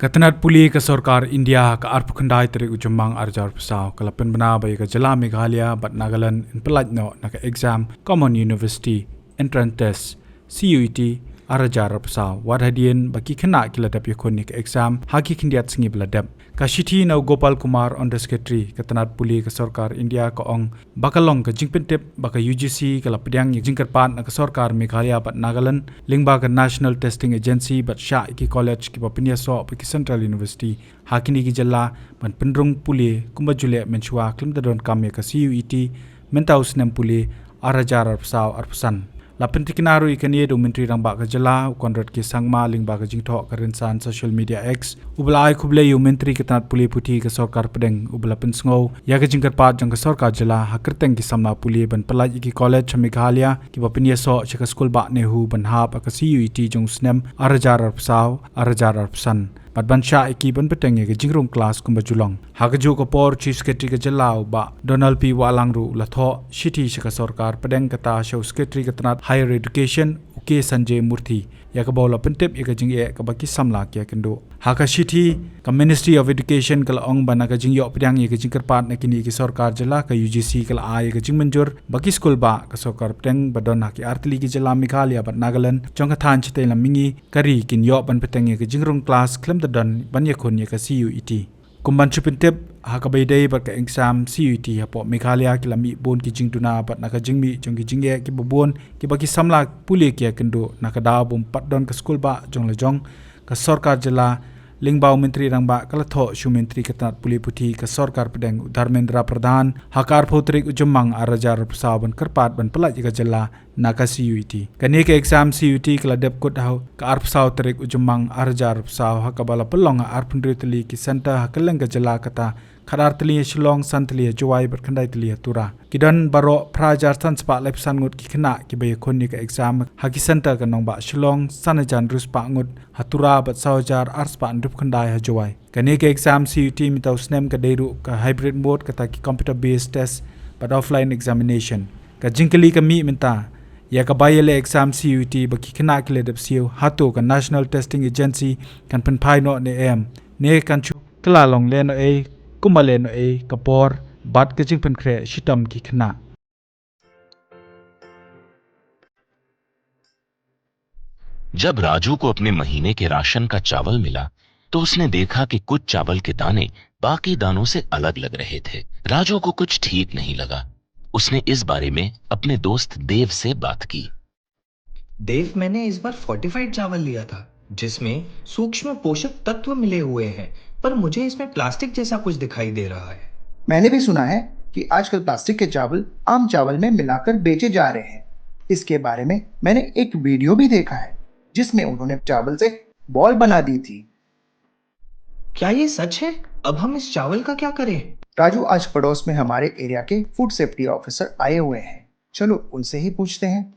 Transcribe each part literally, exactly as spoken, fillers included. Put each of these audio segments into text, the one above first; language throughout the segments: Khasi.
Ka tnat pule ka sorkar India ha ka arphew khyndai tarik u Jymmang arhajar arphew saw ka la pynbna ba ïa ka jylla Meghalaya bad Nagaland yn pyllait noh na ka exam Common University Entrance Test, C U E T, arhajar arphew saw, wat hadien ba ki khynnah ki la dep ïakhun ïa ka exam ha ki khyndiat sngi ba la dep. Ka shithi na u Gopal Kumar, Under Secretary ka tnat pule ka sorkar India, ka ong ba ka long ka jingpyntip ba ka U G C ka la pdiang ïa ka jingkyrpad na ka sorkar Meghalaya bad Nagaland lyngba ka National Testing Agency bad shah ïa ki college kiba pynïasoh bad ki Central University ha kine ki jylla ban pynrung pule kumba ju leh mynshuwa khlem da donkam ïa ka C U E T mynta u snem pule arhajar arphew saw arphew san. La pyntikna ruh ïa kane da u Myntri Rangbah ka jylla u Conrad K Sangma lyngba ka jingthoh ka rynsan social media X, uba la ai khublei ïa u Myntri ka tnat pule puthi ka sorkar pdeng, uba la pynsngew ïa ka jingkyrpad jong ka sorkar jylla ha kyrteng ki samla pule ban pyllait ïa ki college ha Meghalaya kiba pynïasoh sha ka skul bah NEHU ban hap ha ka C U E T jong u snem arhajar arphew saw arhajar arphew san bad ban shah ïa ki ban bteng ïa ka jingrung klas kumba ju long. Ha kajuh ka por, Chief Secretary ka jylla u Bah Donald P Wahlang ruh u la thoh shithi sha ka sorkar pdeng, kata sha u Secretary ka tnat Higher Education u K Sanjay Murthy, ïa kaba u la pyntip ïa ka jingeh kaba ki samla ki ïakynduh. Ha ka shithi, ka Ministry of Education ka la ong ba na ka jingïoh pdiang ïa ka jingkyrpad na kine ki sorkar jylla, ka U G C ka la ai ïa ka jingmynjur ba ki skul bah ka sorkar pdeng ba don ha ki artylli ki jylla Meghalaya bad Nagaland jong ka thaiñ shatei lam mihngi ka ri kin ïoh ban bteng ïa ka jingrung klas khlem da don ban ïakhun ïa ka C U E T. Kum ban shu pyntip, ha kaba ïadei bad ka exam C U E T hapoh Meghalaya ki la mih bun ki jingduna bad na ka jingmih jong ki jingeh kiba bun kiba ki samla pule ki ïakynduh, na ka daw bym pat don ka skul bah jong la jong, ka sorkar jylla lyngba u Myntri Rangbah ka la thoh sha u Myntri ka tnat pule puthi ka sorkar pdeng u Dharmendra Pradhan ha ka arphew tarik u Jymmang arhajar arphew saw ban kyrpad ban pyllait ïa ka jylla na ka C U E T. Kane ka exam C U E T ka la dep kut ha ka arphew saw tarik u Jymmang arhajar arphew saw ha kaba la pynlong ha arphew hynriew tylli ki centre ha kylleng ka jylla, kata khatar tylli ha Shillong, san tylli ha Jowai bad khyndai tylli ha Tura. Ki don baroh phra hajar san spah laiphew san ngut ki khynnah kiba ïakhun ïa ka exam ha ki centre ka nongbah Shillong, san hajar hynriew spah ngut ha Tura bad saw hajar ar spah hynriewphew khyndai ha Jowai. Kane ka exam C U E T mynta u snem ka dei ruh ka hybrid mode, kata ki computer based test bad offline examination. Ka jingkylli ka mih mynta ïa kaba ïaleh exam C U E T ba ki khynnah ki la dep siew, hato ka National Testing Agency kan pynphai noh ne em, ne kan shu kylla long lehnohei kumba lehnohei ka por bad ka jingpynkhreh shitom ki khynnah. जब राजू को अपने महीने के राशन का चावल मिला, तो उसने देखा कि कुछ चावल के दाने बाकी दानों से अलग लग रहे थे। राजू को कुछ ठीक नहीं लगा। उसने इस बारे में अपने दोस्त देव से बात की। देव, मैंने इस बार फोर्टिफाइड चावल लिया था, जिसमें सूक्ष्म पोषक तत्व मिले हुए हैं, पर मुझे इसमें प्लास्टिक जैसा कुछ दिखाई दे रहा है। मैंने भी सुना है कि आजकल प्लास्टिक के चावल आम चावल में मिलाकर बेचे जा रहे हैं। इसके बारे में मैंने एक वीडियो भी देखा है, जिसमें उन्होंने चावल से बॉल बना दी थी। क्या ये सच है? अब हम इस चावल का क्या करें? राजू, आज पड़ोस में हमारे एरिया के फूड सेफ्टी ऑफिसर आए हुए हैं, चलो उनसे ही पूछते हैं।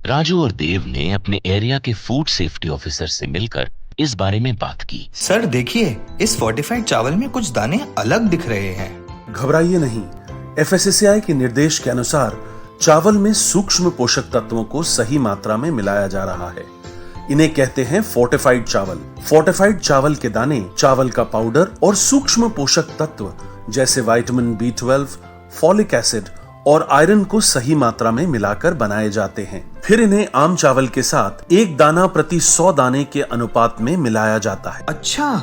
राजू और देव ने अपने एरिया के फूड सेफ्टी ऑफिसर से मिलकर इस बारे में बात की। सर, देखिए, इस फोर्टिफाइड चावल में कुछ दाने अलग दिख रहे हैं। घबराइए नहीं, एफएसएसएआई के निर्देश के अनुसार चावल में सूक्ष्म पोषक तत्वों को सही मात्रा में मिलाया जा रहा है। इन्हें कहते हैं फोर्टिफाइड चावल। फोर्टिफाइड चावल के दाने, चावल का पाउडर और सूक्ष्म पोषक तत्व जैसे vitamin B twelve, folic acid और आयरन को सही मात्रा में मिलाकर बनाए जाते हैं। फिर इन्हें आम चावल के साथ एक दाना प्रति सौ दाने के अनुपात में मिलाया जाता है। अच्छा,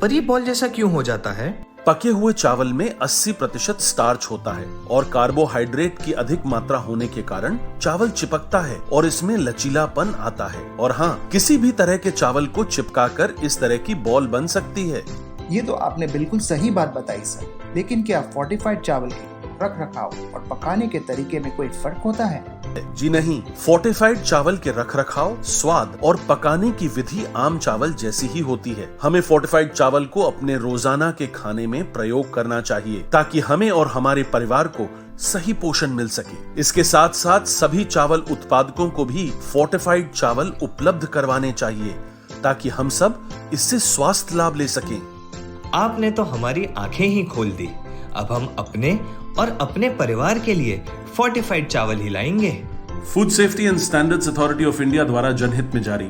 पर ये बॉल जैसा क्यों हो जाता है? पके हुए चावल में अस्सी प्रतिशत स्टार्च होता है और कार्बोहाइड्रेट की अधिक मात्रा होने के कारण चावल चिपकता है और इसमें लचीलापन आता है। और हाँ, किसी भी तरह के चावल को चिपकाकर इस तरह की बॉल बन सकती है। ये तो आपने बिल्कुल सही बात बताई सर, लेकिन क्या फोर्टिफाइड चावल के रख रखाव और पकाने के तरीके में कोई फर्क होता है? जी नहीं, फोर्टिफाइड चावल के रखरखाव, स्वाद और पकाने की विधि आम चावल जैसी ही होती है। हमें फोर्टिफाइड चावल को अपने रोजाना के खाने में प्रयोग करना चाहिए, ताकि हमें और हमारे परिवार को सही पोषण मिल सके। इसके साथ साथ सभी चावल उत्पादकों को भी फोर्टिफाइड चावल उपलब्ध करवाने चाहिए, ताकि हम सब इससे स्वास्थ्य लाभ ले सकें। आपने तो हमारी आंखें ही खोल दी। अब हम अपने और अपने परिवार के लिए फोर्टिफाइड चावल ही लाएंगे। Food Safety and Standards Authority of India द्वारा जनहित में जारी।